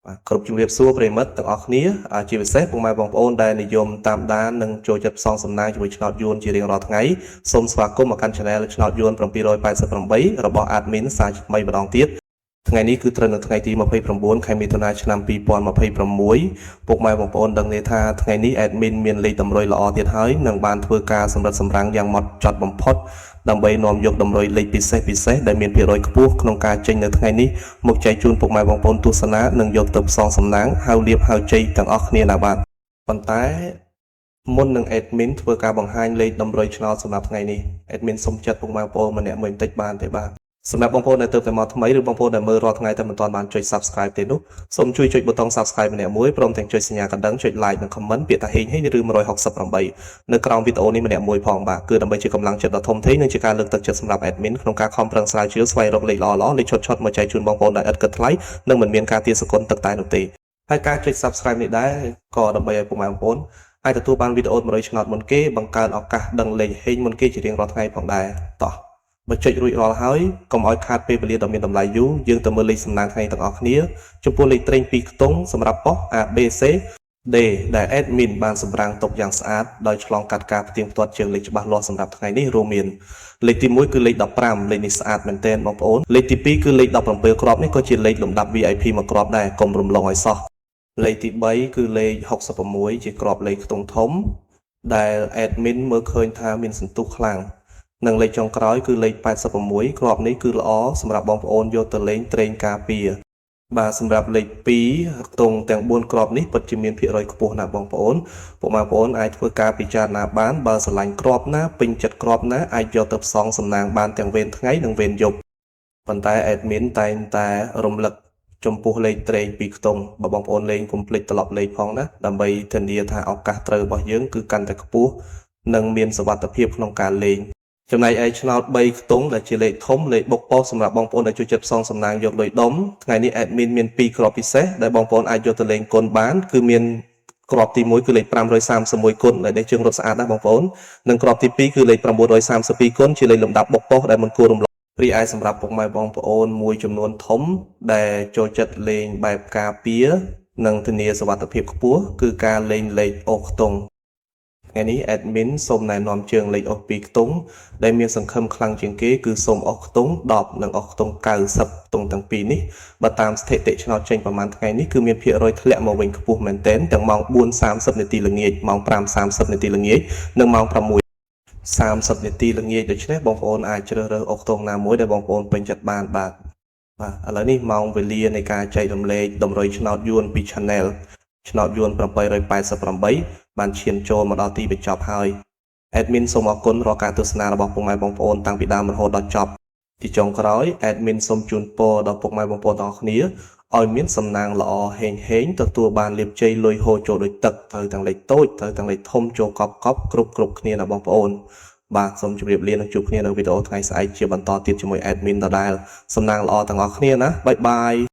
បាទគ្រប់ជំរាបសួរប្រិយមិត្តទាំងអស់គ្នាជាពិសេសពុកម៉ែបងប្អូនដែលនិយមតាមដាននិងចូលចិត្តផ្សងសំណាងជាមួយឆ្នោតយួនជារៀងរាល់ថ្ងៃសូមស្វាគមន៍មកកាន់ Channel ឆ្នោតយួន788របស់ Admin សាជាថ្មីម្ដងទៀតថ្ងៃនេះគឺត្រូវនៅថ្ងៃទី29ខែមិថុនាឆ្នាំ2026ពុកម៉ែបងប្អូនដឹងទេថាថ្ងៃនេះ Admin មានលេខតម្រុយល្អទៀតហើយនិងបានធ្វើការសម្រិតសម្រាំងយ៉ាងម៉ត់ចត់បំផុតដើម្បីនាំយកតម្រុយលេខពិសេសពិសេសដែលមានភាគរយខ្ពស់ក្នុងការចេញនៅថ្ងៃនេះមកចែកជូនពុកម៉ែបងប្អូនទស្សនានិងយកទៅផ្សងសំណាងហៅលៀបហៅជ័យទាំងអស់គ្នាណាបាទប៉ុន្តែមុននឹង admin ធ្វើការបង្ហាញលេខតម្រុយឆ្នោតសម្រាប់ថ្ងៃនេះ admin សូមចាត់ពុកម៉ែបងប្អូនម្នាក់មួយបន្តិចបានទេបាទសម្រាប់បងប្អូនដែលទើបតែមកថ្មីឬបងប្អូនដែលមើលរាល់ថ្ងៃតែមិនទាន់បានចុច Subscribe ទេនោះសូមជួយចុចប៊ូតុង Subscribe ម្នាក់មួយព្រមទាំងចុចសញ្ញាកណ្ដឹងចុច Like និង Comment ពាក្យថាហេងហេងឬ168នៅក្រោមវីដេអូនេះម្នាក់មួយផងបាទគឺដើម្បីជាកម្លាំងចិត្តដ៏ធំធេងនិងជាការលើកទឹកចិត្តសម្រាប់ admin ក្នុងការខំប្រឹងស្រាវជ្រាវស្វែងរកលេខល្អៗលេខឈុតៗមកចែកជូនបងប្អូនដែលឥតគិតថ្លៃនិងមិនមានការទារសគុណទឹកតែនោះទេហើយការចុច Subscribe នេះដែរក៏ដើម្បីឲ្យពុកម៉ែបងប្អូនអាចទទួលបានវីដេអូ100ឆ្នោតមុនគេបង្កើនឱកាសដឹងលេខហេងមុនគេជារៀងរាល់ថ្ងៃផងដែរតោះបើចុចរួចរាល់ហើយកុំឲ្យខាតពេលវេលាដ៏មានតម្លៃយូរយើងទៅមើលលេខសំណាងថ្ងៃទាំងអស់គ្នាចំពោះលេខត្រេង2ខ្ទង់សម្រាប់ប៉ុស្តិ៍ A B C D ដែល admin បានសម្រាំងទុកយ៉ាងស្អាតដោយឆ្លងកាត់ការផ្ទៀងផ្ទាត់ជាងលេខច្បាស់លាស់សម្រាប់ថ្ងៃនេះរួមមានលេខទី1គឺលេខ15លេខនេះស្អាតមែនទែនបងប្អូនលេខទី2គឺលេខ17គ្រាប់នេះក៏ជាលេខលំដាប់ VIP មួយគ្រាប់ដែរកុំរំលងឲ្យសោះលេខទី3គឺលេខ66ជាគ្រាប់លេខខ្ទង់ធំដែល admin មើលឃើញថាមានសន្ទុះខ្លាំងនិងលេខចុងក្រោយគឺលេខ86គ្រាប់នេះគឺល្អសម្រាប់បងប្អូនយកទៅលេងត្រេងការពារបាទសម្រាប់លេខ2ខ្ទង់ទាំង4គ្រាប់នេះពិតជាមានភាគរយខ្ពស់ណាស់បងប្អូនពុកម៉ែបងប្អូនអាចធ្វើការពិចារណាបានបើស្រឡាញ់គ្រាប់ណាពេញចិត្តគ្រាប់ណាអាចយកទៅផ្សងសំណាងបានទាំងវេនថ្ងៃនិងវេនយប់ប៉ុន្តែ admin តែងតែរំលឹកចំពោះលេខត្រេងពីរខ្ទង់បើបងប្អូនលេងកុំភ្លេចត្រឡប់លេខផងណាដើម្បីធានាថាឱកាសត្រូវរបស់យើងគឺកាន់តែខ្ពស់និងមានសុវត្ថិភាពក្នុងការលេងចំណែកឯឆ្នោត3ខ្ទង់ដែលជាលេខធំលេខបុកប៉ុស្តិ៍សម្រាប់បងប្អូនដែលចូលចិត្តផ្សងសំណាងយកលុយដុំថ្ងៃនេះ admin មាន2គ្រាប់ពិសេសដែលបងប្អូនអាចយកទៅលេងគុណបានគឺមានគ្រាប់ទី1គឺលេខ531គុណដែលដេកជើងរត់ស្អាតណាស់បងប្អូននិងគ្រាប់ទី2គឺលេខ932គុណជាលេខលំដាប់បុកប៉ុស្តិ៍ដែលមិនគួររំលងរីឯសម្រាប់ពុកម៉ែបងប្អូនមួយចំនួនធំដែលចូលចិត្តលេងបែបការពារនិងធានាសុវត្ថិភាពខ្ពស់គឺការលេងលេខអូសខ្ទង់ថ្ងៃនេះ admin សូមណែនាំជើងលេខអូស2ខ្ទង់ដែលមានសង្ឃឹមខ្លាំងជាងគេគឺសូមអូសខ្ទង់10និងអូសខ្ទង់90ខ្ទង់ទាំងពីរនេះបើតាមស្ថិតិឆ្នោតចេញប្រហែលថ្ងៃនេះគឺមានភាគរយធ្លាក់មកវិញខ្ពស់មែនទែនទាំងម៉ោង4:30នាទីល្ងាចម៉ោង5:30នាទីល្ងាចនិងម៉ោង6:30នាទីល្ងាចដូច្នេះបងប្អូនអាចជ្រើសរើសអូសខ្ទង់ណាមួយដែលបងប្អូនពេញចិត្តបានបាទបាទឥឡូវនេះម៉ោងវេលានៃការចែករំលែកតម្រុយឆ្នោតយួនពី Channel ឆ្នោតយួន788បានឈានចូលមកដល់ទីបញ្ចប់ហើយ admin សូមអរគុណរាល់ការទស្សនារបស់ពុកម៉ែបងប្អូនតាំងពីដើមរហូតដល់ចប់ទីចុងក្រោយ admin សូមជូនពរដល់ពុកម៉ែបងប្អូនទាំងអស់គ្នាឲ្យមានសំណាងល្អហេងហេងទទួលបានលាភជ័យលុយហូរចូលដូចទឹកត្រូវទាំងលេខតូចត្រូវទាំងលេខធំចូលកប់កប់គ្រប់គ្រប់គ្នាណាបងប្អូនបាទសូមជម្រាបលានិងជួបគ្នានៅវីដេអូថ្ងៃស្អែកជាបន្តទៀតជាមួយ admin ដដែលសំណាងល្អទាំងអស់គ្នាណាbye bye.